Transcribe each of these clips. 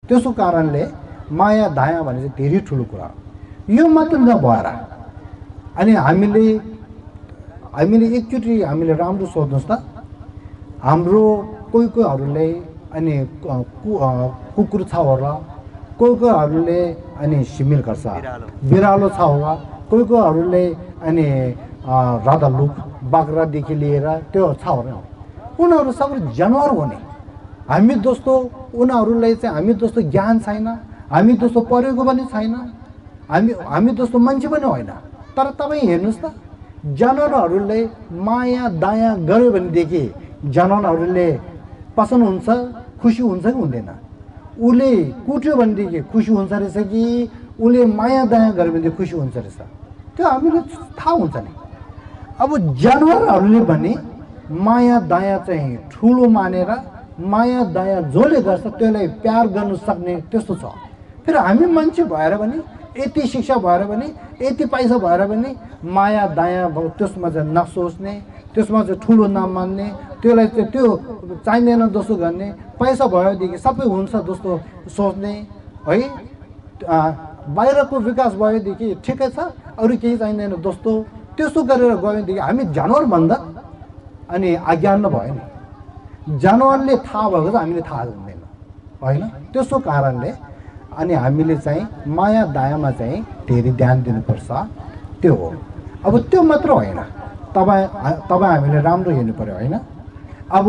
त्यसो कारणले माया दया भने चाहिँ धेरै ठुलो कुरा हो। यो मात्र नभएर अनि हामीले एकचोटि हामीले राम्रो सोच्नुहोस् त, हाम्रो कोहीहरूले अनि कुकुर छ होला, कोहीहरूले अनि सिमिल गर्छ, बिरालो छ होला, कोहीहरूले अनि राधालुक बाख्रादेखि लिएर त्यो छ होला। उनीहरू सबै जनावर हो नि। हामी जस्तो उनीहरूलाई चाहिँ हामी जस्तो ज्ञान छैन, हामी जस्तो पढेको पनि छैन, हामी जस्तो मान्छे पनि होइन। तर तपाईँ हेर्नुहोस् त, जनावरहरूले माया दया गर्यो भनेदेखि जनावरहरूले पसन्द हुन्छ, खुसी हुन्छ कि हुँदैन? उसले कुट्यो भनेदेखि खुसी हुन्छ रहेछ कि उसले माया दया गर्यो भनेदेखि खुसी हुन्छ रहेछ? त्यो हामीले थाहा हुन्छ नि। अब जनावरहरूले भने माया दया चाहिँ ठुलो मानेर माया दया जसले गर्छ त्यसलाई प्यार गर्नु सक्ने त्यस्तो छ। फेरि हामी मान्छे भएर पनि, यति शिक्षा भएर पनि, यति पैसा भएर पनि माया दया त्यसमा चाहिँ नसोच्ने, त्यसमा चाहिँ ठुलो नमान्ने, त्यसलाई चाहिँ त्यो चाहिँदैन जस्तो गर्ने, पैसा भयोदेखि सबै हुन्छ जस्तो सोच्ने है। बाहिरको विकास भयोदेखि ठिकै छ, अरू केही चाहिँदैन जस्तो त्यसो गरेर गयो भनेदेखि हामी जनावरभन्दा अनि अज्ञान भयो नि। जनावरले थाहा भएको चाहिँ हामीले थाहा हुँदैन होइन। त्यसो कारणले अनि हामीले चाहिँ माया दयामा चाहिँ धेरै ध्यान दिनुपर्छ। त्यो हो। अब त्यो मात्र होइन, तपाईँ हामीले राम्रो हेर्नु पर्यो होइन। अब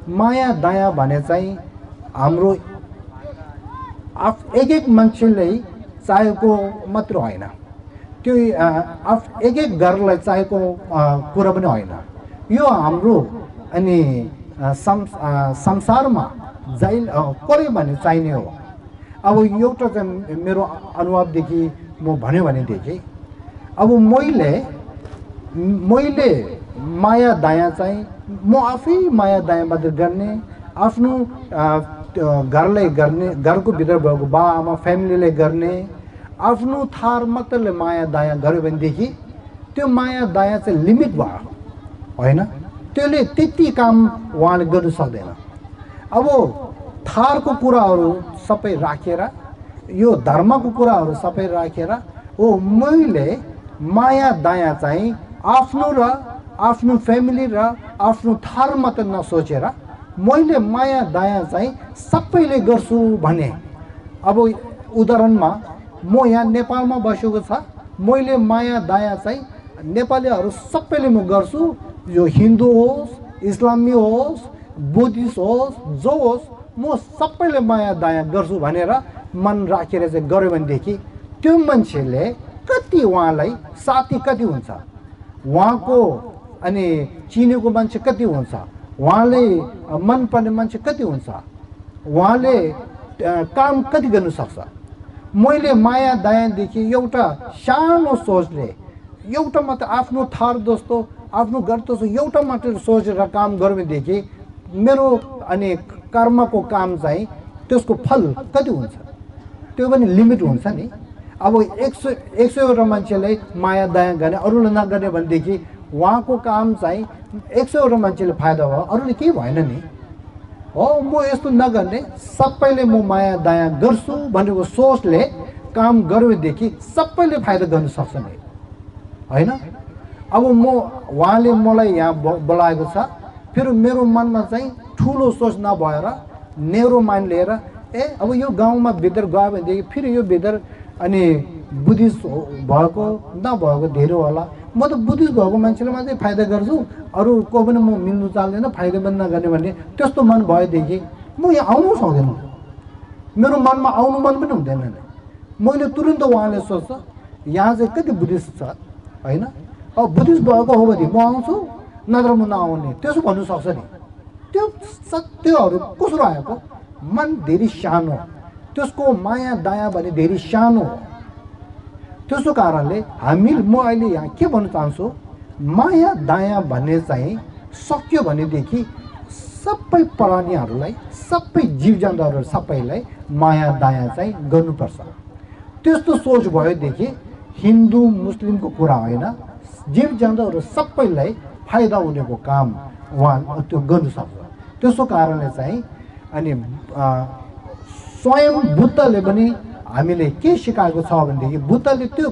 माया दया भने चाहिँ हाम्रो एक मान्छेले चाहेको मात्र होइन, त्यो एक घरलाई चाहेको कुरा पनि होइन। यो हाम्रो अनि संसारमा कसले भने चाहिने हो। अब एउटा चाहिँ मेरो अनुभवदेखि म भन्यो भनेदेखि, अब मैले माया दया चाहिँ म आफै माया दया मात्र गर्ने, आफ्नो घरलाई गर्ने, घरको भित्र भएको बाआमा फ्यामिलीलाई गर्ने, आफ्नो थार मात्रले माया दया गर्यो भनेदेखि त्यो माया दया चाहिँ लिमिट भयो होइन। त्यसले त्यति काम उहाँले गर्नु सक्दैन। अब थारको कुराहरू सबै राखेर, यो धर्मको कुराहरू सबै राखेर हो मैले माया दया चाहिँ आफ्नो र आफ्नो फ्यामिली र आफ्नो थार मात्र नसोचेर मैले माया दया चाहिँ सबैले गर्छु भने। अब उदाहरणमा म यहाँ नेपालमा बसेको छ, मैले माया दया चाहिँ नेपालीहरू सबैले म गर्छु, यो हिन्दू होस्, इस्लामी होस्, बुद्धिस्ट होस्, जो होस्, म सबैले माया दया गर्छु भनेर मन राखेर चाहिँ गऱ्यो भनेदेखि त्यो मान्छेले कति उहाँलाई साथी कति हुन्छ, उहाँको अनि चिनेको मान्छे कति हुन्छ, उहाँले मनपर्ने मान्छे कति हुन्छ, उहाँले काम कति गर्नु सक्छ। मैले माया दयादेखि एउटा सानो सोचले, एउटा मात्र आफ्नो थार जस्तो, आफ्नो घर जस्तो एउटा मात्र सोचेर काम गऱ्यो भनेदेखि मेरो अनि कर्मको काम चाहिँ त्यसको फल कति हुन्छ, त्यो पनि लिमिट हुन्छ नि। अब 100 मान्छेलाई माया दया गर्ने, अरूले नगर्ने भनेदेखि उहाँको काम चाहिँ 100 मान्छेले फाइदा भयो, अरूले केही भएन नि। हो म यस्तो नगर्ने, सबैले म माया दया गर्छु भनेको सोचले काम गर्यो भनेदेखि सबैले फाइदा गर्न सक्छ नि होइन। अब उहाँले मलाई यहाँ बोलाएको छ, फेरि मेरो मनमा चाहिँ ठुलो सोच नभएर नेरो माइन्ड लिएर अब यो गाउँमा भित्र गयो भनेदेखि फेरि यो भित्र अनि बुद्धिस्ट भएको नभएको धेरै होला, म त बुद्धिस्ट भएको मान्छेले मात्रै फाइदा गर्छु, अरू को पनि म मिल्नु चाल्दैन, फाइदा पनि नगर्ने भन्ने त्यस्तो मन भएदेखि म यहाँ आउनु सक्दैन, मेरो मनमा आउनु मन पनि हुँदैन नि। मैले तुरुन्त उहाँले सोच्छ यहाँ चाहिँ कति बुद्धिस्ट छ होइन, अब बुद्धिस्ट भएको हो भने म आउँछु, नत्र म नआउने, त्यसो भन्नु सक्छ नि। त्यो सत्यहरू कसरी आएको, मन धेरै सानो, त्यसको माया दया भने धेरै सानो हो। त्यसो कारणले म अहिले यहाँ के भन्न चाहन्छु, माया दया भन्ने चाहिँ सक्यो भनेदेखि सबै प्राणीहरूलाई, सबै जीव जन्तुहरू सबैलाई माया दया चाहिँ गर्नुपर्छ। त्यस्तो सोच भएदेखि हिन्दू मुस्लिमको कुरा होइन, जीव जन्तुहरू सबैलाई फाइदा हुनेको काम उहाँ त्यो गर्नु सक्छ। त्यसो कारणले चाहिँ अनि स्वयं बुद्धले पनि हामीले के सिकाएको छ भनेदेखि बुद्धले त्यो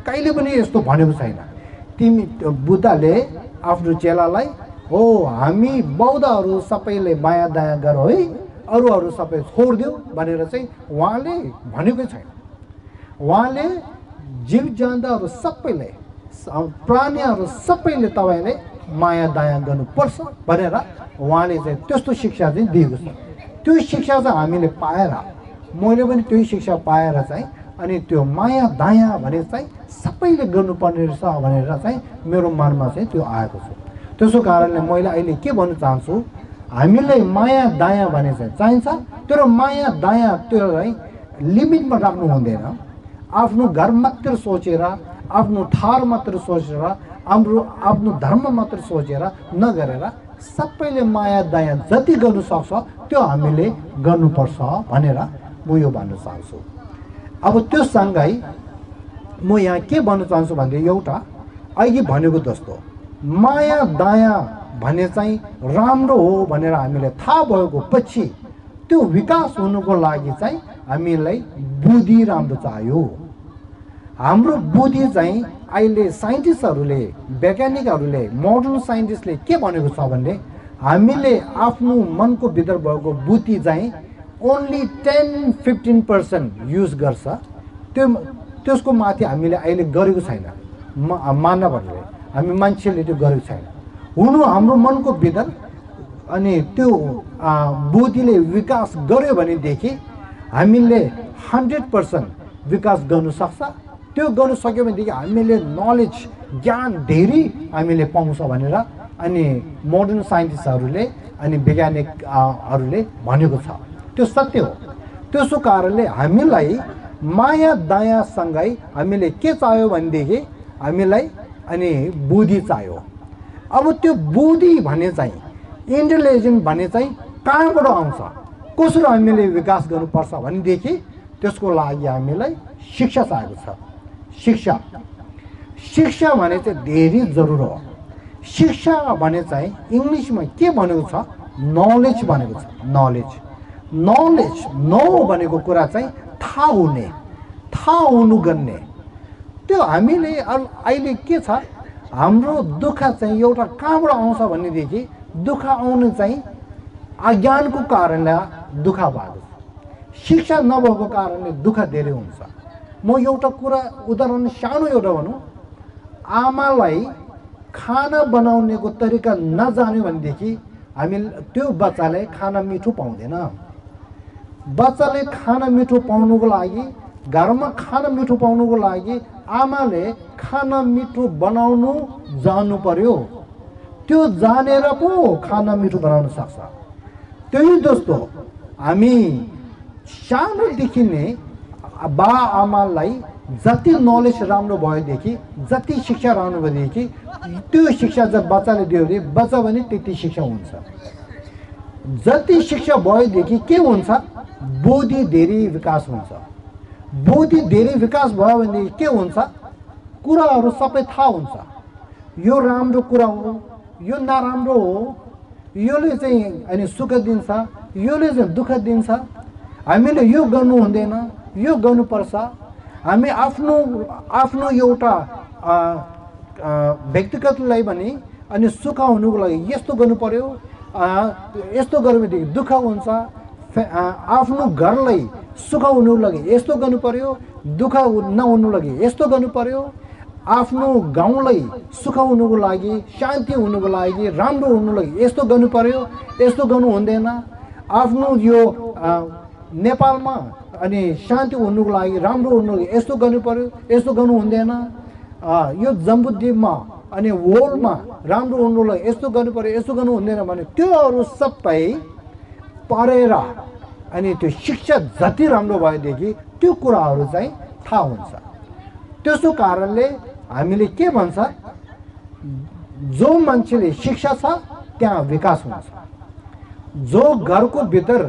कहिले पनि यस्तो भनेको छैन। तिमी बुद्धले आफ्नो चेलालाई हो हामी बौद्धहरू सबैले माया दया गर है, अरूहरू सबै छोडिदेऊ भनेर चाहिँ उहाँले भनेकै छैन। उहाँले जीव जन्तुहरू सबैले, प्राणीहरू सबैले तपाईँले माया दया गर्नुपर्छ भनेर उहाँले चाहिँ त्यस्तो शिक्षा चाहिँ दिएको छ। त्यो शिक्षा चाहिँ हामीले पाएर, मैले पनि त्यही शिक्षा पाएर चाहिँ अनि त्यो माया दया भने चाहिँ सबैले गर्नुपर्ने रहेछ भनेर चाहिँ मेरो मनमा चाहिँ त्यो आएको छ। त्यसो कारणले मैले अहिले के भन्न चाहन्छु, हामीलाई माया दया भने चाहिँ चाहिन्छ, तर माया दया त्यसलाई लिमिटमा राख्नु हुँदैन। आफ्नो घर मात्र सोचेर, आफ्नो थार मात्र सोचेर, आफ्नो धर्म मात्र सोचेर नगरेर सबैले माया दया जति गर्नु सक्छ त्यो हामीले गर्नुपर्छ भनेर म यो भन्न चाहन्छु। अब त्यो सँगै म यहाँ के भन्न चाहन्छु भने एउटा अघि भनेको जस्तो माया दया भने चाहिँ राम्रो हो भनेर हामीलाई थाहा भएको पछि त्यो विकास हुनुको लागि चाहिँ हामीलाई बुद्धि राम्रो चाहियो। हाम्रो बुद्धि चाहिँ अहिले साइन्टिस्टहरूले, वैज्ञानिकहरूले, मोडर्न साइन्टिस्टले के भनेको छ भने हामीले आफ्नो मनको भित्र भएको बुद्धि चाहिँ ओन्ली 10-15% युज गर्छ। त्यसको माथि हामीले अहिले गरेको छैन। मानवहरूले, हामी मान्छेले त्यो गरेको छैन। हुनु हाम्रो मनको भित्र अनि त्यो बुद्धिले विकास गर्यो भनेदेखि हामीले 100% विकास गर्नु सक्छ। त्यो गर्नु सक्यो भनेदेखि हामीले नलेज, ज्ञान धेरै हामीले पाउँछ भनेर अनि मोडर्न साइन्टिस्टहरूले अनि वैज्ञानिकहरूले भनेको छ। त्यो सत्य हो। त्यसो कारणले हामीलाई माया दयासँगै हामीले के चाहियो भनेदेखि हामीलाई अनि बुद्धि चाहियो। अब त्यो बुद्धि भने चाहिँ, इन्टेलिजेन्स भने चाहिँ कहाँबाट आउँछ, कसरी हामीले विकास गर्नुपर्छ भनेदेखि त्यसको लागि हामीलाई शिक्षा चाहिएको छ। शिक्षा भने चाहिँ धेरै जरुर हो। शिक्षा भने चाहिँ इङ्ग्लिसमा के भनेको छ, नलेज भनेको छ। नलेज भनेको कुरा चाहिँ थाहा हुने, थाहा हुनु गर्ने। त्यो हामीले अहिले के छ, हाम्रो दुःख चाहिँ एउटा कहाँबाट आउँछ भनेदेखि दुःख आउनु चाहिँ अज्ञानको कारणले दुःख भएको छ। शिक्षा नभएको कारणले दुःख धेरै हुन्छ। म एउटा कुरा उदाहरण सानो एउटा भनौँ, आमालाई खाना बनाउनेको तरिका नजान्यो भनेदेखि हामी त्यो बच्चाले खाना मिठो पाउँदैन। बच्चाले खाना मिठो पाउनुको लागि, घरमा खाना मिठो पाउनुको लागि आमाले खाना मिठो बनाउनु जान्नु पर्यो। त्यो जानेर पो खाना मिठो बनाउन सक्छ। त्यही जस्तो हामी सानोदेखि नै बा आमालाई जति नलेज राम्रो भएदेखि, जति शिक्षा राम्रो भएदेखि त्यो शिक्षा जब बच्चाले दियो भने बच्चा पनि त्यति शिक्षा हुन्छ। जति शिक्षा भएदेखि के हुन्छ, बुद्धि धेरै विकास हुन्छ। बुद्धि धेरै विकास भयो भनेदेखि के हुन्छ, कुराहरू सबै थाहा हुन्छ। यो राम्रो कुरा हो, यो नराम्रो हो, योले चाहिँ अनि सुख दिन्छ, योले चाहिँ दुःख दिन्छ, हामीले यो गर्नु हुँदैन, यो गर्नुपर्छ। हामी आफ्नो एउटा व्यक्तिगतलाई पनि अनि सुख हुनुको लागि यस्तो गर्नु पर्यो, यस्तो गर्यो भनेदेखि दुःख हुन्छ। आफ्नो घरलाई सुख हुनुको लागि यस्तो गर्नु पर्यो, दुःख नहुनु लागि यस्तो गर्नु पर्यो। आफ्नो गाउँलाई सुख हुनुको लागि, शान्ति हुनुको लागि, राम्रो हुनुको लागि यस्तो गर्नु पर्यो, यस्तो गर्नु हुँदैन। आफ्नो यो नेपालमा अनि शान्ति हुनुको लागि, राम्रो हुनुको लागि यस्तो गर्नु पर्यो, यस्तो गर्नु हुँदैन। यो जम्बुद्वीपमा अनि वर्ल्डमा राम्रो हुनुको लागि यस्तो गर्नु पर्यो, यस्तो गर्नु हुँदैन भने त्योहरू सबै पढेर अनि त्यो शिक्षा जति राम्रो भएदेखि त्यो कुराहरू चाहिँ थाहा हुन्छ। त्यसो कारणले हामीले के भन्छ, जो मान्छेले शिक्षा छ त्यहाँ विकास हुन्छ। जो घरको भित्र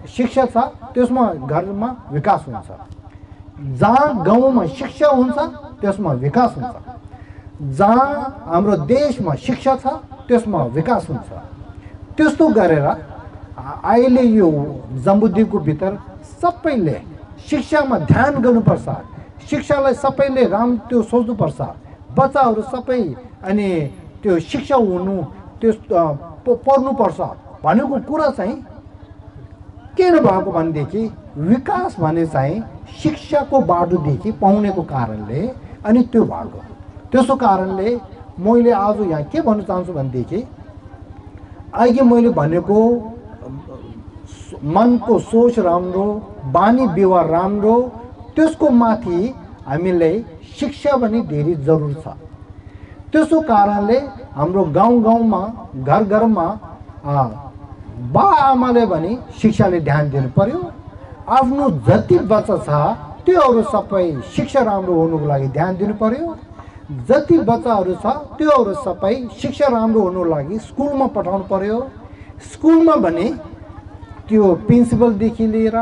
शिक्षा छ त्यसमा घरमा विकास हुन्छ। जहाँ गाउँमा शिक्षा हुन्छ त्यसमा विकास हुन्छ। जहाँ हाम्रो देशमा शिक्षा छ त्यसमा विकास हुन्छ। त्यस्तो गरेर अहिले यो जम्बुद्वीपको भित्र सबैले शिक्षामा ध्यान गर्नुपर्छ। शिक्षालाई सबैले त्यो सोच्नुपर्छ। बच्चाहरू सबै अनि त्यो शिक्षा हुनु त्यो पढ्नुपर्छ भनेको कुरा चाहिँ किन भएको भनेदेखि विकास भने चाहिँ शिक्षाको बाटोदेखि पाउनेको कारणले अनि त्यो भएको। त्यसो कारणले मैले आज यहाँ के भन्न चाहन्छु भनेदेखि अघि मैले भनेको मनको सोच राम्रो, बानी व्यवहार राम्रो, त्यसको माथि हामीलाई शिक्षा पनि धेरै जरुरी छ। त्यसो कारणले हाम्रो गाउँ गाउँमा घर घरमा बाआमाले पनि शिक्षाले ध्यान दिनु पर्यो। आफ्नो जति बच्चा छ त्योहरू सबै शिक्षा राम्रो हुनुको लागि ध्यान दिनु पर्यो। जति बच्चाहरू छ त्योहरू सबै शिक्षा राम्रो हुनुको लागि स्कुलमा पठाउनु पर्यो। स्कुलमा भने त्यो प्रिन्सिपलदेखि लिएर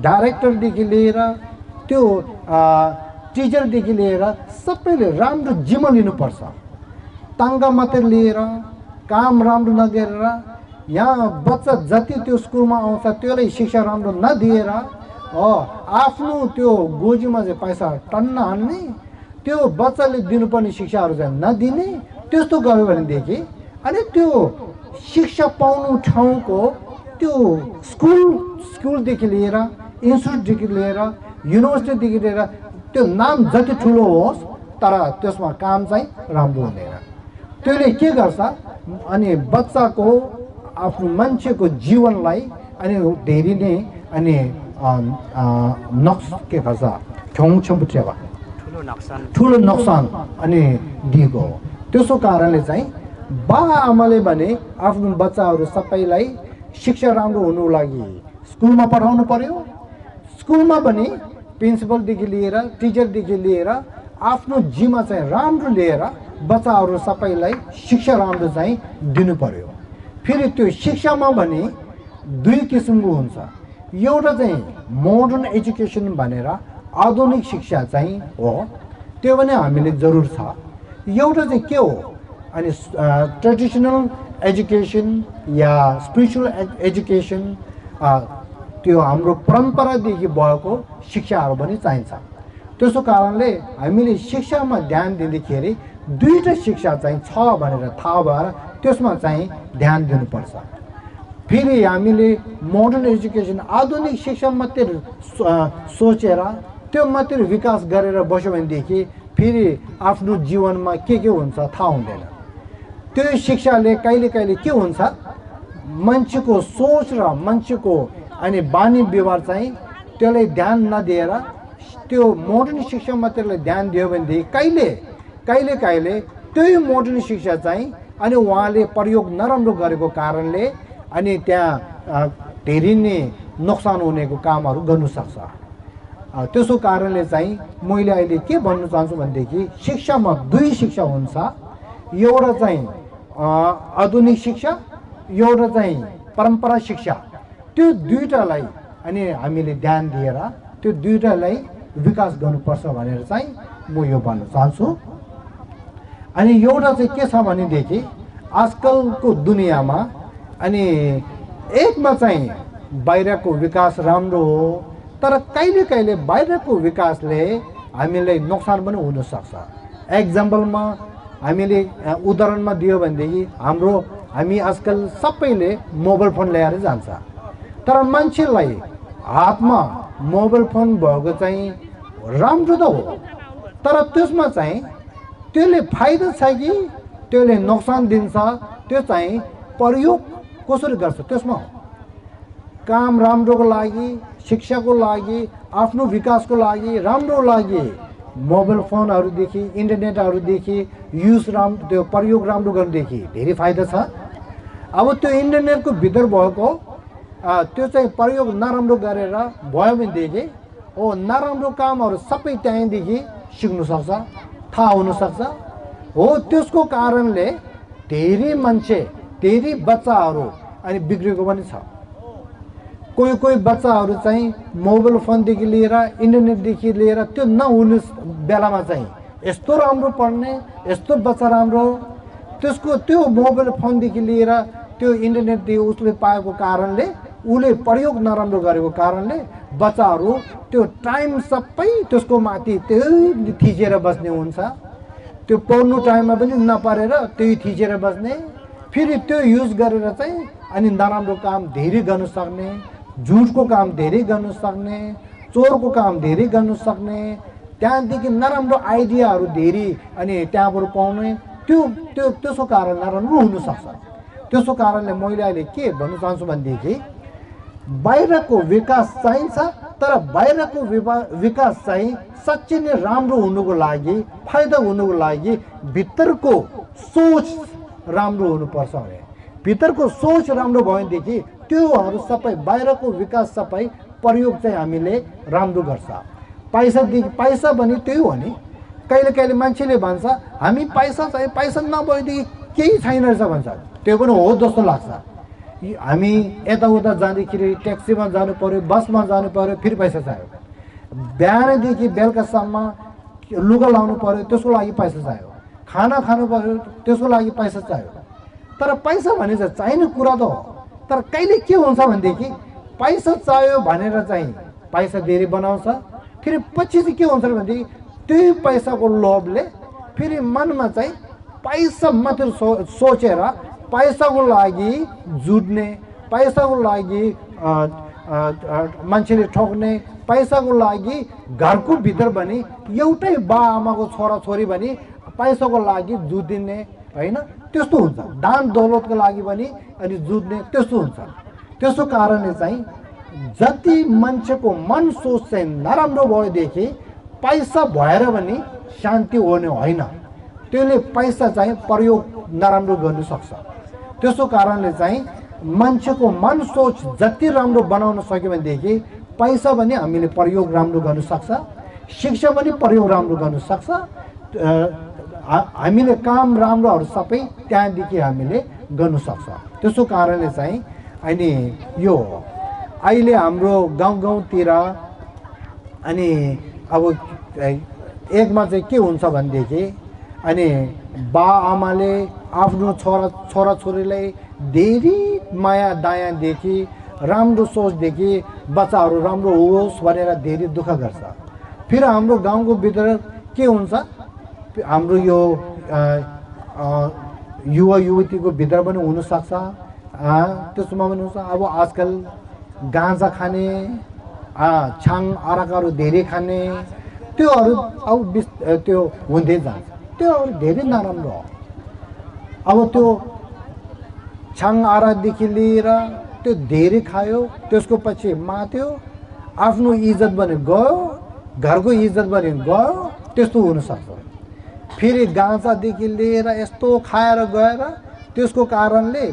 डाइरेक्टरदेखि लिएर त्यो टिचरदेखि लिएर सबैले राम्रो जिम्मा लिनुपर्छ। ताङ्गा मात्रै लिएर काम राम्रो नगरेर यहाँ बच्चा जति त्यो स्कुलमा आउँछ त्यसलाई शिक्षा राम्रो नदिएर आफ्नो त्यो गोजीमा चाहिँ पैसा टन्न हान्ने, त्यो बच्चाले दिनुपर्ने शिक्षाहरू चाहिँ नदिने, त्यस्तो गर्यो भनेदेखि अनि त्यो शिक्षा पाउनु ठाउँको त्यो स्कुलदेखि लिएर इन्स्टिट्युटदेखि लिएर युनिभर्सिटीदेखि लिएर त्यो नाम जति ठुलो होस् तर त्यसमा काम चाहिँ राम्रो हुँदैन। त्यसले के गर्छ अनि बच्चाको आफ्नो मान्छेको जीवनलाई अनि धेरै नै अनि के गर्छ ठुलो नोक्सान अनि दिएको हो। त्यसो कारणले चाहिँ बाआमाले भने आफ्नो बच्चाहरू सबैलाई शिक्षा राम्रो हुनुको लागि स्कुलमा पठाउनु पर्यो। स्कुलमा पनि प्रिन्सिपलदेखि लिएर टिचरदेखि लिएर आफ्नो जिम्मा चाहिँ राम्रो लिएर बच्चाहरू सबैलाई शिक्षा राम्रो चाहिँ दिनु पर्यो। फेरि त्यो शिक्षामा भने दुई किसिमको हुन्छ। एउटा चाहिँ मोडर्न एजुकेसन भनेर आधुनिक शिक्षा चाहिँ हो, त्यो पनि हामीले जरुर छ। एउटा चाहिँ के हो अनि ट्रेडिसनल एजुकेसन या स्पिरिचुअल एजुकेसन, त्यो हाम्रो परम्परादेखि भएको शिक्षाहरू पनि चाहिन्छ। त्यसो कारणले हामीले शिक्षामा ध्यान दिँदाखेरि दुईवटा शिक्षा चाहिँ छ भनेर थाहा भएर त्यसमा चाहिँ ध्यान दिनुपर्छ। फेरि हामीले मोडर्न एजुकेसन आधुनिक शिक्षा मात्रै सोचेर त्यो मात्रै विकास गरेर बस्यो भनेदेखि फेरि आफ्नो जीवनमा के हुन्छ थाहा हुँदैन। त्यो शिक्षाले कहिले कहिले के हुन्छ मान्छेको सोच र मान्छेको अनि बानी व्यवहार चाहिँ त्यसलाई ध्यान नदिएर त्यो मोडर्न शिक्षा मात्रैलाई ध्यान दियो भनेदेखि कहिले त्यही मोडर्न शिक्षा चाहिँ अनि उहाँले प्रयोग नराम्रो गरेको कारणले अनि त्यहाँ धेरै नै नोक्सान हुनेको कामहरू गर्नु सक्छ। त्यसो कारणले चाहिँ मैले अहिले के भन्न चाहन्छु भनेदेखि शिक्षामा दुई शिक्षा हुन्छ। एउटा चाहिँ आधुनिक शिक्षा, एउटा चाहिँ परम्परा शिक्षा। त्यो दुईटालाई अनि हामीले ध्यान दिएर त्यो दुईटालाई विकास गर्नुपर्छ भनेर चाहिँ म यो भन्न चाहन्छु। अनि एउटा चाहिँ के छ भनेदेखि आजकलको दुनियाँमा अनि एकमा चाहिँ बाहिरको विकास राम्रो हो, तर कहिले बाहिरको विकासले हामीलाई नोक्सान पनि हुनसक्छ। एक्जाम्पलमा हामीले उदाहरणमा दियो भनेदेखि हामी आजकल सबैले मोबाइल फोन ल्याएर जान्छ, तर मान्छेलाई हातमा मोबाइल फोन भएको चाहिँ राम्रो त हो, तर त्यसमा चाहिँ त्यसले फाइदा छ कि त्यसले नोक्सान दिन्छ त्यो चाहिँ प्रयोग कसरी गर्छ त्यसमा हो। काम राम्रोको लागि, शिक्षाको लागि, आफ्नो विकासको लागि, राम्रो लागि मोबाइल फोनहरूदेखि इन्टरनेटहरूदेखि त्यो प्रयोग राम्रो गर्नुदेखि धेरै फाइदा छ। अब त्यो इन्टरनेटको भित्र भएको त्यो चाहिँ प्रयोग नराम्रो गरेर भयो भनेदेखि नराम्रो कामहरू सबै त्यहीँदेखि सिक्नु सक्छ, थाहा हुनसक्छ हो। त्यसको कारणले धेरै मान्छे, धेरै बच्चाहरू अनि बिग्रेको पनि छ। कोही बच्चाहरू चाहिँ मोबाइल फोनदेखि लिएर इन्टरनेटदेखि लिएर त्यो नहुने बेलामा चाहिँ यस्तो राम्रो पढ्ने, यस्तो बच्चा राम्रो, त्यो मोबाइल फोनदेखि लिएर त्यो इन्टरनेटदेखि उसले पाएको कारणले उसले प्रयोग नराम्रो गरेको कारणले बच्चाहरू त्यो टाइम सबै त्यसको माथि त्यही थिचेर बस्ने हुन्छ। त्यो पढ्नु टाइममा पनि नपरेर त्यही थिचेर बस्ने, फेरि त्यो युज गरेर चाहिँ अनि नराम्रो काम धेरै गर्न सक्ने, झुटको काम धेरै गर्न सक्ने, चोरको काम धेरै गर्न सक्ने, त्यहाँदेखि नराम्रो आइडियाहरू धेरै अनि त्यहाँबाट पाउने, त्यसको कारण नराम्रो हुनसक्छ। त्यसको कारणले मैले अहिले के भन्न चाहन्छु भनेदेखि बाहिरको विकास चाहिन्छ, तर बाहिरको विकास चाहिँ साँच्चै नै राम्रो हुनुको लागि, फाइदा हुनुको लागि भित्रको सोच राम्रो हुनुपर्छ। अरे भित्रको सोच राम्रो भएदेखि त्योहरू सबै बाहिरको विकास सबै प्रयोग चाहिँ हामीले राम्रो गर्छ। पैसा पनि त्यही हो नि। कहिले कहिले मान्छेले भन्छ हामी पैसा चाहिँ पैसा नभएदेखि केही छैन रहेछ भन्छ। त्यो पनि हो जस्तो लाग्छ। हामी यताउता जाँदाखेरि ट्याक्सीमा जानु पर्यो, बसमा जानु पर्यो, फेरि पैसा चाहियो। बिहानदेखि बेलुकासम्म लुगा लाउनु पर्यो, त्यसको लागि पैसा चाहियो। खाना खानु पर्यो, त्यसको लागि पैसा चाहियो। तर पैसा भने चाहिँ चाहिने कुरा त हो, तर कहिले के हुन्छ भनेदेखि पैसा चाहियो भनेर चाहिँ पैसा धेरै बनाउँछ, फेरि पछि चाहिँ के हुन्छ भनेदेखि त्यही पैसाको लोभले फेरि मनमा चाहिँ पैसा मात्र सोचेर पैसाको लागि जुट्ने, पैसाको लागि मान्छेले ठोक्ने, पैसाको लागि घरको भित्र पनि एउटै बा आमाको छोराछोरी पनि पैसाको लागि जुटिने होइन, त्यस्तो हुन्छ। दान दौलतको लागि पनि अनि जुट्ने त्यस्तो हुन्छ। त्यसो कारणले चाहिँ जति मान्छेको मन सोच चाहिँ नराम्रो भएदेखि पैसा भएर पनि शान्ति हुने होइन, त्यसले पैसा चाहिँ प्रयोग नराम्रो गर्न सक्छ। त्यसो कारणले चाहिँ मान्छेको मन सोच जति राम्रो बनाउन सक्यो भनेदेखि पैसा पनि हामीले प्रयोग राम्रो गर्न सक्छ, शिक्षा पनि प्रयोग राम्रो गर्न सक्छ। हामीले काम राम्रोहरू सबै त्यहाँदेखि हामीले गर्न सक्छ। त्यसो कारणले चाहिँ अनि यो अहिले हाम्रो गाउँतिर अनि अब एकमा चाहिँ के हुन्छ भनेदेखि अनि बा आमाले आफ्नो छोराछोरीलाई धेरै माया दयादेखि, राम्रो सोचदेखि बच्चाहरू राम्रो होस् भनेर धेरै दुःख गर्छ। फेरि हाम्रो गाउँको भित्र के हुन्छ, हाम्रो यो युवा युवतीको भित्र पनि हुनसक्छ, त्यसमा पनि हुन्छ। अब आजकल गाँजा खाने, छाङ अरकहरू धेरै खाने, त्योहरू अब त्यो हुँदै जान्छ। त्योहरू धेरै नराम्रो हो। अब त्यो छाङ आरादेखि लिएर त्यो धेरै खायो, त्यसको पछि माथ्यो, आफ्नो इज्जत पनि गयो, घरको इज्जत पनि गयो, त्यस्तो हुनसक्छ। फेरि गाँजादेखि लिएर यस्तो खाएर गएर त्यसको कारणले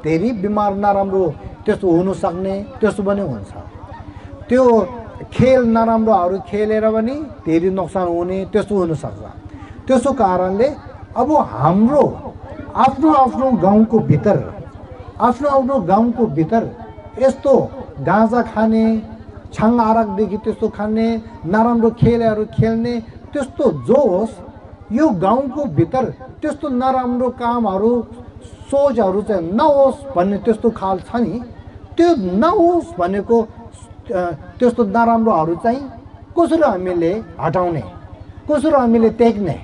धेरै बिमार नराम्रो त्यस्तो हुनसक्ने, त्यस्तो पनि हुन्छ। त्यो खेल नराम्रोहरू खेलेर पनि धेरै नोक्सान हुने, त्यस्तो हुनसक्छ। त्यसो कारणले अब हाम्रो आफ्नो आफ्नो गाउँको भित्र यस्तो गाँजा खाने, छाङ आरकदेखि त्यस्तो खाने, नराम्रो खेलहरू खेल्ने त्यस्तो जो होस्, यो गाउँको भित्र त्यस्तो नराम्रो कामहरू सोचहरू चाहिँ नहोस् भन्ने त्यस्तो खाल छ नि। त्यो नहोस् भनेको त्यस्तो नराम्रोहरू चाहिँ कसरी हामीले हटाउने, कसरी हामीले त्याग्ने।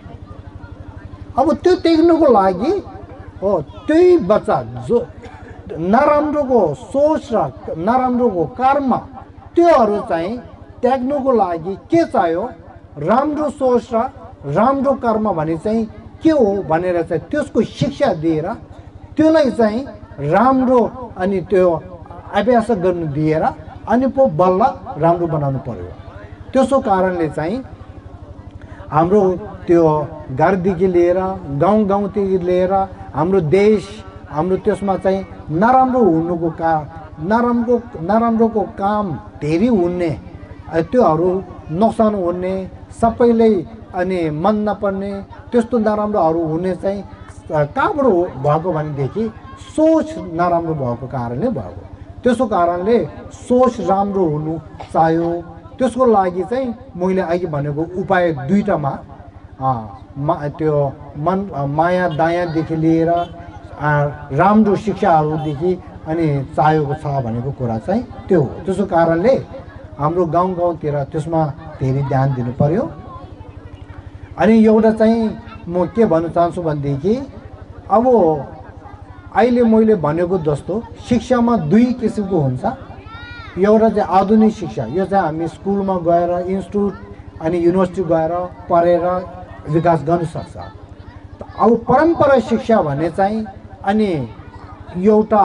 अब त्यो त्याग्नुको लागि हो त्यही बच्चा जो नराम्रोको सोच र नराम्रोको कर्म, त्योहरू चाहिँ त्याग्नुको लागि के चाहियो, राम्रो सोच र राम्रो कर्म भने चाहिँ के हो भनेर चाहिँ त्यसको शिक्षा दिएर त्यसलाई चाहिँ राम्रो अनि त्यो अभ्यास गर्नु दिएर अनि पो बल्ल राम्रो बनाउनु पर्यो। त्यसो कारणले चाहिँ हाम्रो त्यो घरदेखि लिएर गाउँदेखि लिएर हाम्रो देश, हाम्रो त्यसमा चाहिँ नराम्रोको काम धेरै हुने, त्योहरू नोक्सान हुने, सबैले अनि मन नपर्ने त्यस्तो नराम्रोहरू हुने चाहिँ कहाँबाट भएको भनेदेखि सोच नराम्रो भएको कारणले भएको। त्यसो कारणले सोच राम्रो हुनु चाहियो। त्यसको लागि चाहिँ मैले अघि भनेको उपाय दुईटामा त्यो माया दयादेखि लिएर राम्रो शिक्षाहरूदेखि अनि चाहिएको छ भनेको कुरा चाहिँ त्यो हो। त्यसो कारणले हाम्रो गाउँतिर त्यसमा धेरै ध्यान दिनु पर्यो। अनि एउटा चाहिँ म के भन्न चाहन्छु भनेदेखि अब अहिले मैले भनेको जस्तो शिक्षामा दुई किसिमको हुन्छ। एउटा चाहिँ आधुनिक शिक्षा, यो चाहिँ हामी स्कुलमा गएर इन्स्टिट्युट अनि युनिभर्सिटी गएर पढेर विकास गर्न सक्छ। अब परम्परा शिक्षा भने चाहिँ अनि एउटा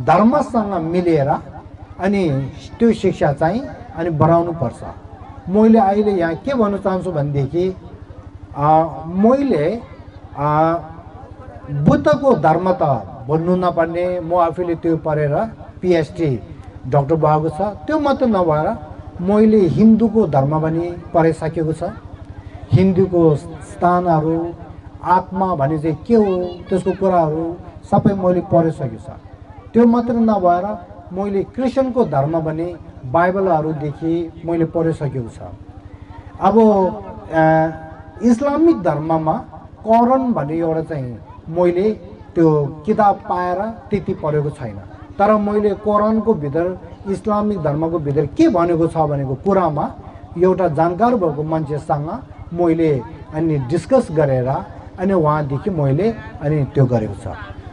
धर्मसँग मिलेर अनि त्यो शिक्षा चाहिँ अनि बढाउनु पर्छ। मैले अहिले यहाँ के भन्न चाहन्छु भनेदेखि मैले बुद्धको धर्म त भन्नु नपर्ने, म आफैले त्यो पढेर पिएचडी डक्टर भएको छ। त्यो मात्र नभएर मैले हिन्दूको धर्म पनि पढिसकेको छ। हिन्दूको स्थानहरू, आत्मा भने चाहिँ के हो, त्यसको कुराहरू सबै मैले पढिसकेको छ। त्यो मात्र नभएर मैले क्रिस्चियनको धर्म पनि बाइबलहरूदेखि मैले पढिसकेको छ। अब इस्लामिक धर्ममा कुरान भन्ने एउटा चाहिँ मैले त्यो किताब पाएर त्यति पढेको छैन, तर मैले कुरानको भित्र इस्लामिक धर्मको भित्र के भनेको छ भनेको कुरामा एउटा जानकार भएको मान्छेसँग मैले अनि डिस्कस गरेर अनि उहाँदेखि मैले अनि त्यो गरेको छ।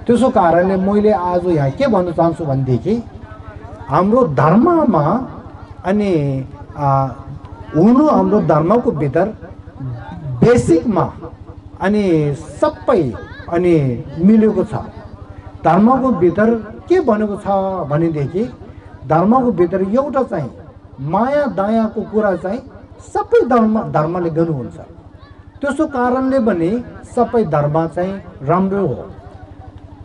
त्यसो कारणले मैले आज यहाँ के भन्न चाहन्छु भनेदेखि हाम्रो धर्ममा अनि हुनु हाम्रो धर्मको भित्र बेसिकमा अनि सबै अनि मिलेको छ। धर्मको भित्र के भनेको छ भनेदेखि धर्मको भित्र एउटा चाहिँ माया दयाको कुरा चाहिँ सबै धर्मले गर्नुहुन्छ। त्यसो कारणले पनि सबै धर्म चाहिँ राम्रो हो।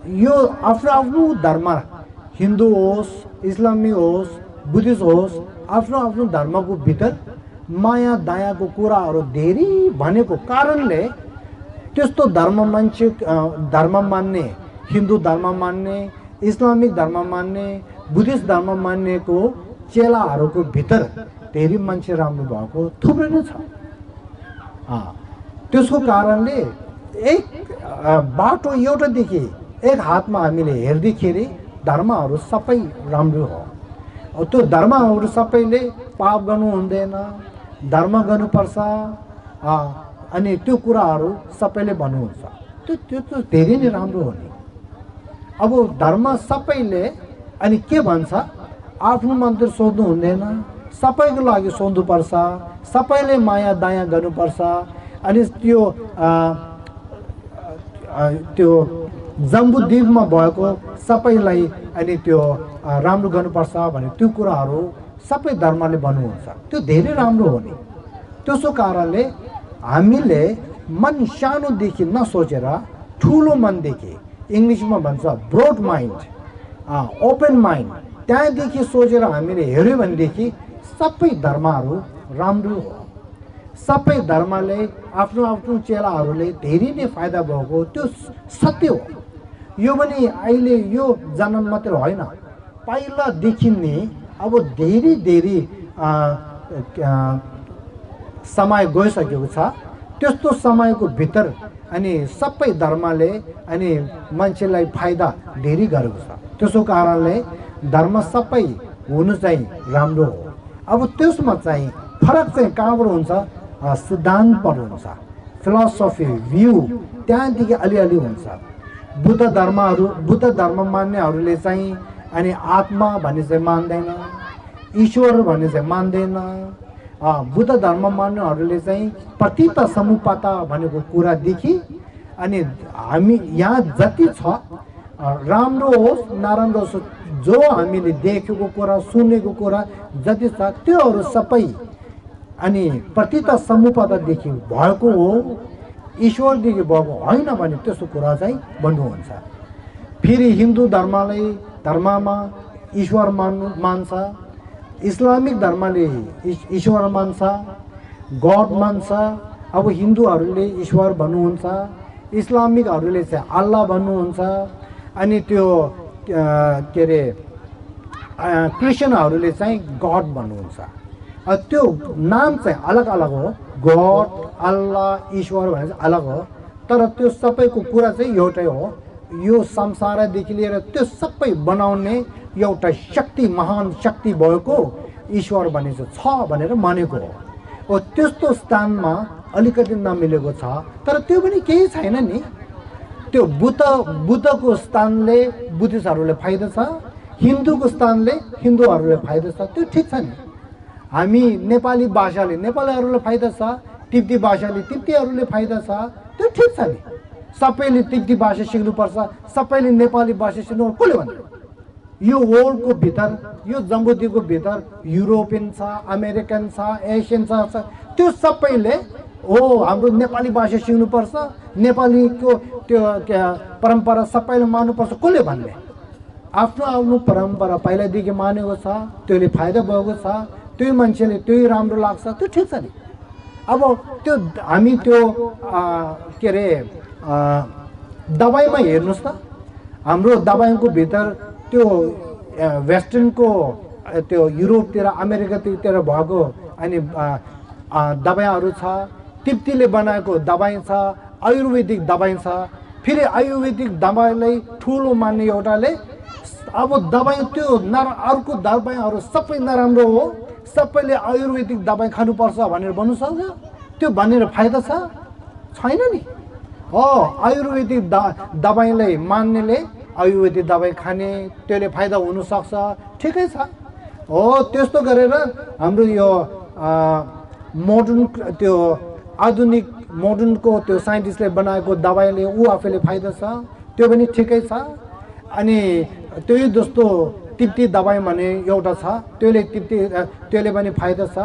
यो आफ्नो आफ्नो धर्म, हिन्दू होस्, इस्लामी होस्, बुद्धिस्ट होस्, आफ्नो आफ्नो धर्मको भित्र माया दयाको कुराहरू धेरै भनेको कारणले त्यस्तो धर्म मान्छे, धर्म मान्ने, हिन्दू धर्म मान्ने, इस्लामिक धर्म मान्ने, बुद्धिस्ट धर्म मान्नेको चेलाहरूको भित्र धेरै मान्छे राम्रो भएको थुप्रै नै छ। त्यसको कारणले एक बाटो एउटादेखि एक हातमा हामीले हेर्दाखेरि धर्महरू सबै राम्रो हो। त्यो धर्महरू सबैले पाप गर्नु हुँदैन, धर्म गर्नुपर्छ अनि त्यो कुराहरू सबैले भन्नुहुन्छ। त्यो धेरै नै राम्रो हो नि। अब धर्म सबैले अनि के भन्छ, आफ्नो मात्र सोध्नु हुँदैन, सबैको लागि सोध्नुपर्छ, सबैले माया दया गर्नुपर्छ। अनि त्यो जम्बुद्वीपमा भएको सबैलाई अनि त्यो राम्रो गर्नुपर्छ भने त्यो कुराहरू सबै धर्मले भन्नुहुन्छ। त्यो धेरै राम्रो हो नि। त्यसो कारणले हामीले मन सानोदेखि नसोचेर ठुलो मनदेखि, इङ्ग्लिसमा भन्छ ब्रोड माइन्ड, ओपन माइन्ड, त्यहाँदेखि सोचेर हामीले हेऱ्यो भनेदेखि सबै धर्महरू राम्रो हो। सबै धर्मले आफ्नो आफ्नो चेलाहरूले धेरै नै फाइदा भएको त्यो सत्य हो। यो पनि अहिले यो जन्म मात्र होइन, पहिलादेखि नै अब धेरै धेरै समय गइसकेको छ। त्यस्तो समयको भित्र अनि सबै धर्मले अनि मान्छेलाई फाइदा धेरै गरेको छ। त्यसो कारणले धर्म सबै हुनु चाहिँ राम्रो हो। अब त्यसमा चाहिँ फरक चाहिँ कहाँबाट हुन्छ, सिद्धान्तबाट हुन्छ, फिलोसफी भ्यू त्यहाँदेखि अलिअलि हुन्छ। बुद्ध धर्म मान्नेहरूले चाहिँ अनि आत्मा भन्ने चाहिँ मान्दैन, ईश्वर भन्ने चाहिँ मान्दैन। बुद्ध धर्म मान्नेहरूले चाहिँ प्रतिता समुपता भनेको कुरादेखि अनि हामी यहाँ जति छ राम्रो होस् नराम्रो होस्, जो हामीले देखेको कुरा सुनेको कुरा जति छ त्योहरू सबै अनि प्रतिता समुपतादेखि भएको हो, ईश्वरदेखि भएको होइन भने त्यस्तो कुरा चाहिँ भन्नुहुन्छ। फेरि हिन्दू धर्ममा ईश्वर मान्छ, इस्लामिक धर्मले ईश्वर मान्छ, गड मान्छ। अब हिन्दूहरूले ईश्वर भन्नुहुन्छ, इस्लामिकहरूले चाहिँ अल्लाह भन्नुहुन्छ, अनि त्यो के अरे क्रिस्चियनहरूले चाहिँ गड भन्नुहुन्छ। त्यो नाम चाहिँ अलग अलग हो, गड, अल्लाह, ईश्वर भने चाहिँ अलग हो, तर त्यो सबैको कुरा चाहिँ एउटै हो। यो संसारदेखि लिएर त्यो सबै बनाउने एउटा शक्ति, महान शक्ति भएको ईश्वर भनेको छ भनेर मानेको हो। हो त्यस्तो स्थानमा अलिकति नमिलेको छ, तर त्यो पनि केही छैन नि। त्यो बुद्धको स्थानले बुद्धिस्टहरूले फाइदा छ, हिन्दूको स्थानले हिन्दूहरूले फाइदा छ, त्यो ठिक छ नि। हामी नेपाली भाषाले नेपालीहरूले फाइदा छ, तिब्बती भाषाले तिब्बतीहरूले फाइदा छ, त्यो ठिक छ नि। सबैले तिब्बती भाषा सिक्नुपर्छ, सबैले नेपाली भाषा सिक्नु कसले भन्यो? यो वर्ल्डको भित्र, यो जम्बुद्वीपको भित्र युरोपियन छ, अमेरिकन छ, एसियन छ, त्यो सबैले हो हाम्रो नेपाली भाषा सिक्नुपर्छ, नेपालीको त्यो परम्परा सबैले मान्नुपर्छ कसले भन्ने? आफ्नो आफ्नो परम्परा पहिलादेखि मानेको छ, त्यसले फाइदा भएको छ, त्यही मान्छेले त्यही राम्रो लाग्छ, त्यो ठिक छ नि। अब त्यो हामी त्यो के अरे दबाईमा हेर्नुहोस् त, हाम्रो दबाईको भित्र त्यो वेस्टर्नको त्यो युरोपतिर अमेरिकातिर भएको अनि दबाईहरू छ, तिब्बतीले बनाएको दबाई छ, आयुर्वेदिक दबाई छ। फेरि आयुर्वेदिक दबाईलाई ठुलो मान्ने एउटाले अब दबाई त्यो अर्को दबाईहरू सबै नराम्रो हो, सबैले आयुर्वेदिक दबाई खानुपर्छ भनेर भन्नु सक्छ? त्यो भनेर फाइदा छ? छैन नि। हो आयुर्वेदिक दबाईलाई मान्नेले आयुर्वेदिक दबाई खाने, त्यसले फाइदा हुनसक्छ, ठिकै छ। हो त्यस्तो गरेर हाम्रो यो मोडर्न त्यो आधुनिक मोडर्नको त्यो साइन्टिस्टले बनाएको दबाईले ऊ आफैले फाइदा छ, त्यो पनि ठिकै छ। अनि त्यही जस्तो तिब्बती दबाई भने एउटा छ, त्यसले पनि फाइदा छ।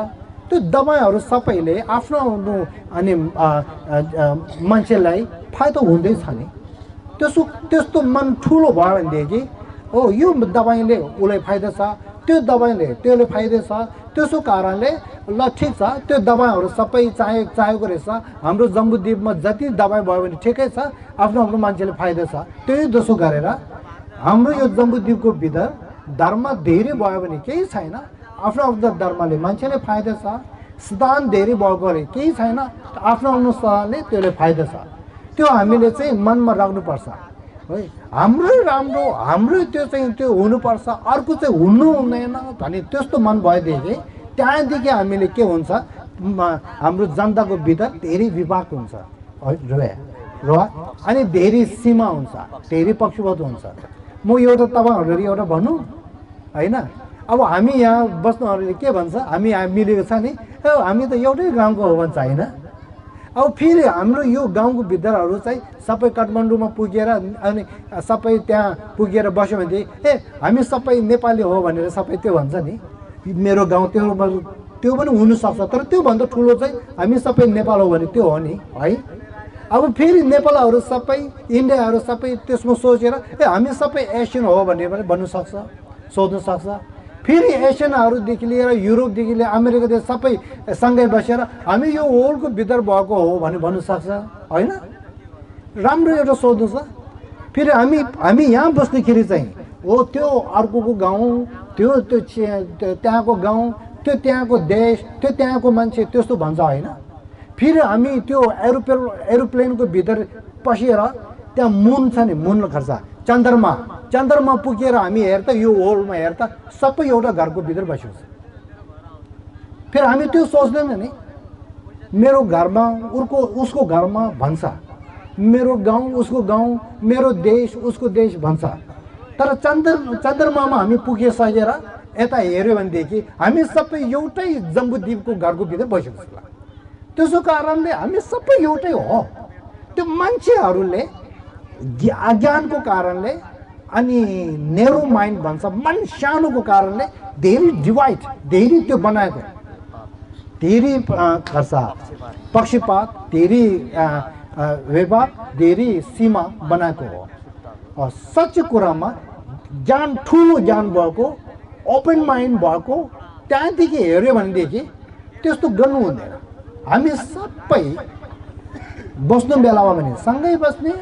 त्यो दबाईहरू सबैले आफ्नो आफ्नो अनि मान्छेलाई फाइदा हुँदैछ नि। त्यस्तो मन ठुलो भयो भनेदेखि हो यो दबाईले उसलाई फाइदा छ, त्यो दबाईले त्यसले फाइदा छ, त्यसो कारणले ल ठिक छ, त्यो दबाईहरू सबै चाहेको रहेछ। हाम्रो जम्बुद्वीपमा जति दबाई भयो भने ठिकै छ, आफ्नो आफ्नो मान्छेले फाइदा छ। त्यही जसो गरेर हाम्रो यो जम्बुद्वीपको भित्र धर्म धेरै भयो भने केही छैन, आफ्नो आफ्नो धर्मले मान्छेले फाइदा छ। स्थान धेरै भएकोले केही छैन, आफ्नो आफ्नो स्थानले त्यसले फाइदा छ। त्यो हामीले चाहिँ मनमा राख्नुपर्छ है। हाम्रै राम्रो, हाम्रै त्यो चाहिँ त्यो हुनुपर्छ, अर्को चाहिँ हुनु हुँदैन भने त्यस्तो मन भएदेखि त्यहाँदेखि हामीले के हुन्छ, हाम्रो जनताको भित्र धेरै विभाग हुन्छ र अनि धेरै सीमा हुन्छ, धेरै पक्षपात हुन्छ। म एउटा तपाईँहरूले एउटा भनौँ होइन, अब हामी यहाँ बस्नेहरूले के भन्छ, हामी यहाँ मिलेको छ नि, हामी त एउटै गाउँको हो भन्छ होइन। अब फेरि हाम्रो यो गाउँको भित्रहरू चाहिँ सबै काठमाडौँमा पुगेर अनि सबै त्यहाँ पुगेर बस्यो भनेदेखि हामी सबै नेपाली हो भनेर सबै त्यो भन्छ नि, मेरो गाउँ त्यो पनि हुनसक्छ। तर त्योभन्दा ठुलो चाहिँ हामी सबै नेपाल हो भने त्यो हो नि है। अब फेरि नेपालहरू सबै इन्डियाहरू सबै त्यसमा सोचेर हामी सबै एसियन हो भनेर पनि भन्नु सक्छ, सोध्नु सक्छ। फेरि एसियनहरूदेखि लिएर युरोपदेखि लिएर अमेरिकादेखि सबै सँगै बसेर हामी यो वर्ल्डको भित्र भएको हो भने भन्नु सक्छ होइन। राम्रो एउटा सोध्नु छ। फेरि हामी यहाँ बस्दाखेरि चाहिँ हो त्यो अर्कोको गाउँ, त्यो त्यहाँको गाउँ, त्यो त्यहाँको देश, त्यो त्यहाँको मान्छे त्यस्तो भन्छ होइन। फेरि हामी त्यो एरोप्लेनको भित्र पसेर त्यहाँ मुन छ नि, मुन खर्च चन्द्रमा पुगेर हामी हेर्दा यो वर्ल्डमा हेर्दा सबै एउटा घरको भित्र बसेको छ। फेरि हामी त्यो सोच्दैन नि, मेरो घरमा उसको घरमा भन्छ, मेरो गाउँ उसको गाउँ, मेरो देश उसको देश भन्छ। तर चन्द्रमामा हामी पुगिसकेर यता हेऱ्यो भनेदेखि हामी सबै एउटै जम्बुद्वीपको घरको भित्र बसेको छ। त्यसो कारणले हामी सबै एउटै हो। त्यो मान्छेहरूले अज्ञानको कारणले अनि नेरो माइन्ड भन्छ, मन सानोको कारणले धेरै डिभाइड, धेरै त्यो बनाएको, धेरै खर्च पक्षपात, धेरै विभाग, धेरै सीमा बनाएको हो। सच्चै कुरामा ज्ञान, ठुलो ज्ञान भएको, ओपन माइन्ड भएको, त्यहाँदेखि हेऱ्यो भनेदेखि त्यस्तो गर्नु हुँदैन। हामी सबै बस्नु बेलामा भने सँगै बस्ने,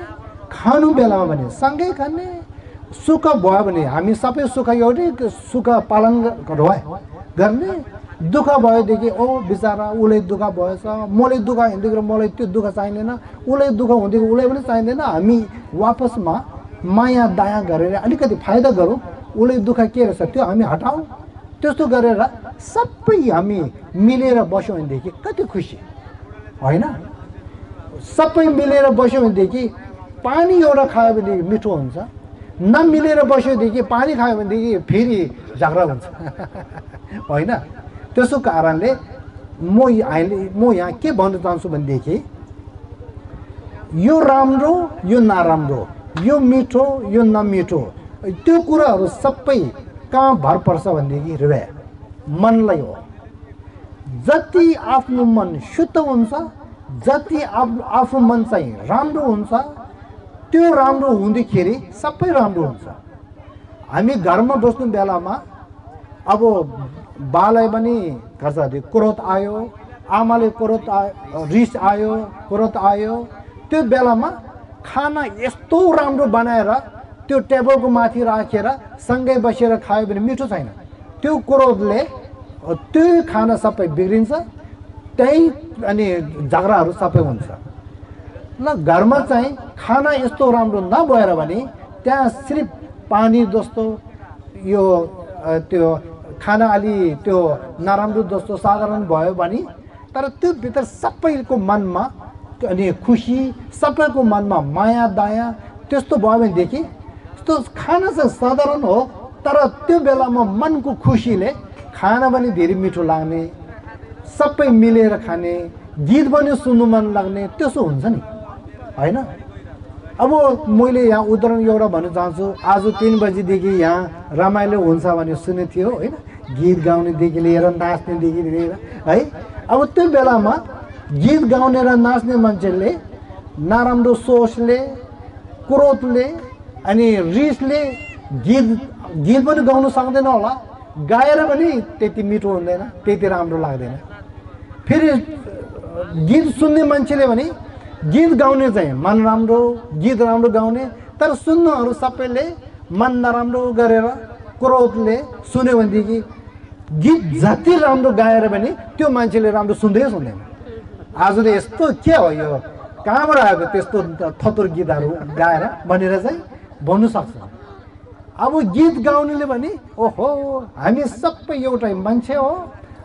खानु बेलामा भने सँगै खाने, सुख भयो भने हामी सबै सुख एउटै सुख पालन गर्ने, दुःख भएदेखि ओ बिचरा उसले दुःख भएछ, मलाई दुःख हुँदाखेरि मलाई त्यो दुःख चाहिँदैन, उसलाई दुःख हुँदाखेरि उसलाई पनि चाहिँदैन। हामी वापसमा माया दया गरेर अलिकति फाइदा गरौँ, उसले दुःख के रहेछ त्यो हामी हटाउँ। त्यस्तो गरेर सबै हामी मिलेर बस्यौँ भनेदेखि कति खुसी होइन सबै मिलेर बस्यौँ भनेदेखि पानी एउटा खायो भनेदेखि मिठो हुन्छ नमिलेर बस्योदेखि पानी खायो भनेदेखि फेरि झगडा हुन्छ होइन त्यसो कारणले म यहाँ के भन्न चाहन्छु भनेदेखि यो राम्रो यो नराम्रो यो मिठो यो नमिठो त्यो कुराहरू सबै कहाँ भर पर्छ भनेदेखि हृदय मनलाई हो जति आफ्नो मन शुद्ध हुन्छ जति आफ्नो मन चाहिँ राम्रो हुन्छ त्यो राम्रो हुँदाखेरि सबै राम्रो हुन्छ हामी घरमा बस्नु बेलामा अब बालाई पनि घरसाथी क्रोध आयो आमाले क्रोध रिस आयो क्रोध आयो त्यो बेलामा खाना यस्तो राम्रो बनाएर त्यो टेबलको माथि राखेर सँगै बसेर खायो भने मिठो छैन त्यो क्रोधले त्यो खाना सबै बिग्रिन्छ त्यही अनि झगडाहरू सबै हुन्छ ल घरमा चाहिँ खाना यस्तो राम्रो नभएर भने त्यहाँ सिर्फ पानी जस्तो यो त्यो खाना अलि त्यो नराम्रो जस्तो साधारण भयो भने तर त्यो भित्र सबैको मनमा अनि खुसी सबैको मनमा माया दया त्यस्तो भयो भनेदेखि त्यो खाना चाहिँ साधारण हो तर त्यो बेलामा मनको खुसीले खाना पनि धेरै मिठो लाग्ने सबै मिलेर खाने गीत पनि सुन्नु मन लाग्ने त्यसो हुन्छ नि होइन अब मैले यहाँ उदाहरण एउटा भन्न चाहन्छु आज 3 बजीदेखि यहाँ रमाइलो हुन्छ भने सुनेको थियो होइन गीत गाउनेदेखि लिएर नाच्नेदेखि लिएर है अब त्यो बेलामा गीत गाउने र नाच्ने मान्छेले नराम्रो सोचले क्रोधले अनि रिसले गीत पनि गाउन सक्दैन होला गाएर पनि त्यति मिठो हुँदैन त्यति राम्रो लाग्दैन फेरि गीत सुन्ने मान्छेले भने गीत गाउने चाहिँ मन राम्रो गीत राम्रो गाउने तर सुन्नुहरू सबैले मन नराम्रो गरेर क्रोधले सुन्यो भनेदेखि गीत जति राम्रो गाएर पनि त्यो मान्छेले राम्रो सुन्दै सुन्दैन आज त यस्तो के हो यो कहाँबाट आएको त्यस्तो थतुर गीतहरू गाएर भनेर चाहिँ भन्नु सक्छ अब गीत गाउनेले भने ओहो हामी सबै एउटै मान्छे हो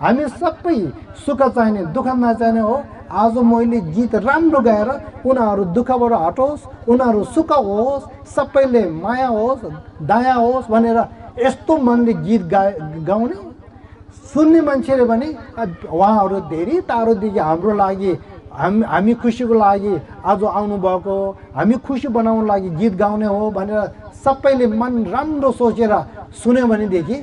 हामी सबै सुख चाहिने दुःख नचाहिने हो आज मैले गीत राम्रो गाएर उनीहरू दुःखबाट हटोस् उनीहरू सुख होस् सबैले माया होस् दया होस् भनेर यस्तो मनले गीत गाउने सुन्ने मान्छेले भने उहाँहरू धेरै टाढोदेखि हाम्रो लागि हामी खुसीको लागि आज आउनुभएको हामी खुसी बनाउनु लागि गीत गाउने हो भनेर सबैले मन राम्रो सोचेर सुन्यो भनेदेखि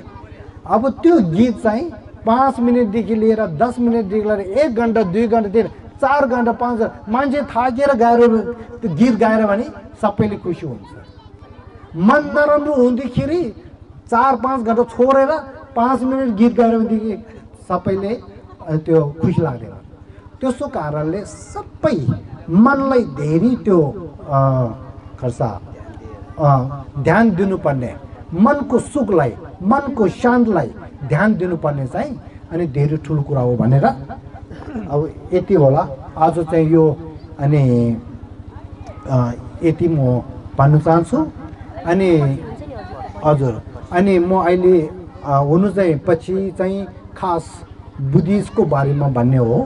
अब त्यो गीत चाहिँ 5 मिनटदेखि लिएर 10 मिनटदेखि लिएर 1 घन्टा 2 घन्टा 4 घन्टा 5 घन्टा मान्छे थाकेर गाएर त्यो गीत गाएर भने सबैले खुसी हुन्छ मन नराम्रो हुँदाखेरि 4-5 घन्टा छोडेर 5 मिनट गीत गाएर भनेदेखि सबैले त्यो खुसी लाग्दैन त्यसो कारणले सबै मनलाई धेरै त्यो खर्चा ध्यान दिनुपर्ने मनको सुखलाई मनको शान्तलाई ध्यान दिनुपर्ने चाहिँ अनि धेरै ठुलो कुरा हो भनेर अब यति होला आज चाहिँ यो अनि यति म भन्न चाहन्छु अनि हजुर अनि म अहिले हुनु चाहिँ पछि चाहिँ खास बुद्धिस्टको बारेमा भन्ने हो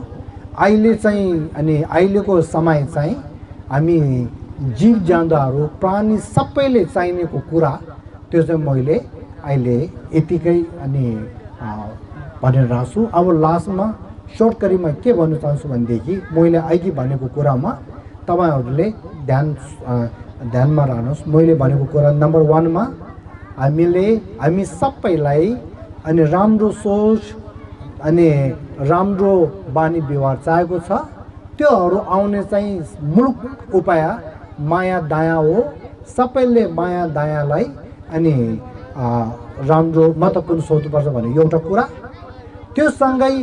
अहिले चाहिँ अनि अहिलेको समय चाहिँ हामी जीव जन्तुहरू प्राणी सबैले चाहिनेको कुरा त्यो चाहिँ मैले अहिले यतिकै अनि भनेर राख्छु अब लास्टमा सर्टकरीमा के भन्न चाहन्छु भनेदेखि मैले अघि भनेको कुरामा तपाईहरुले ध्यानमा राख्नुहोस् मैले भनेको कुरा नम्बर 1 मा हामी सबैलाई अनि राम्रो सोच अनि राम्रो बानी व्यवहार चाहिएको छ त्योहरू आउने चाहिँ मूल उपाय माया दया हो सबैले माया दयालाई अनि राम्रो महत्त्वपूर्ण सोच्नुपर्छ भन्ने एउटा कुरा त्यो सँगै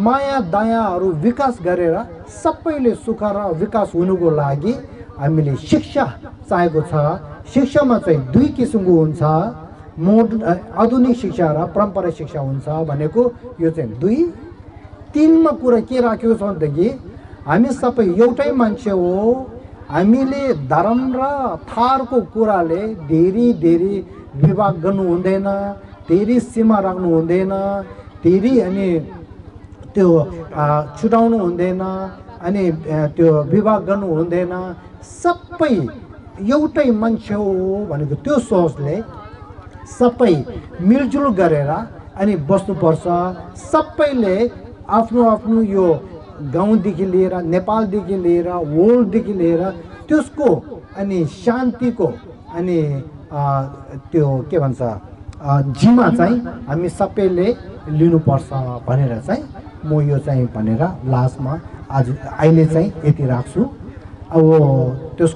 माया दयाहरू विकास गरेर सबैले सुख र विकास हुनुको लागि हामीले शिक्षा चाहिएको छ शिक्षामा चाहिँ 2 किसिमको हुन्छ आधुनिक शिक्षा र परम्परा शिक्षा हुन्छ भनेको यो चाहिँ 2 3 मा कुरा के राखेको छ भनेदेखि हामी सबै एउटै मान्छे हो हामीले धर्म र थारको कुराले धेरै विभाग गर्नु हुँदैन धेरै सीमा राख्नु हुँदैन धेरै अनि त्यो छुटाउनु हुँदैन अनि त्यो विवाह गर्नु हुँदैन, सबै एउटै मान्छे हो भनेको त्यो सोचले सबै मिलजुल गरेर अनि बस्नुपर्छ। सबैले आफ्नो आफ्नो यो गाउँदेखि लिएर नेपालदेखि लिएर वर्ल्डदेखि लिएर त्यसको अनि शान्तिको अनि त्यो के भन्छ जिम्मा चाहिँ हामी सबैले लिनुपर्छ भनेर चाहिँ म यो चाहिँ भनेर लास्टमा आज अहिले चाहिँ यति राख्छु। अब त्यस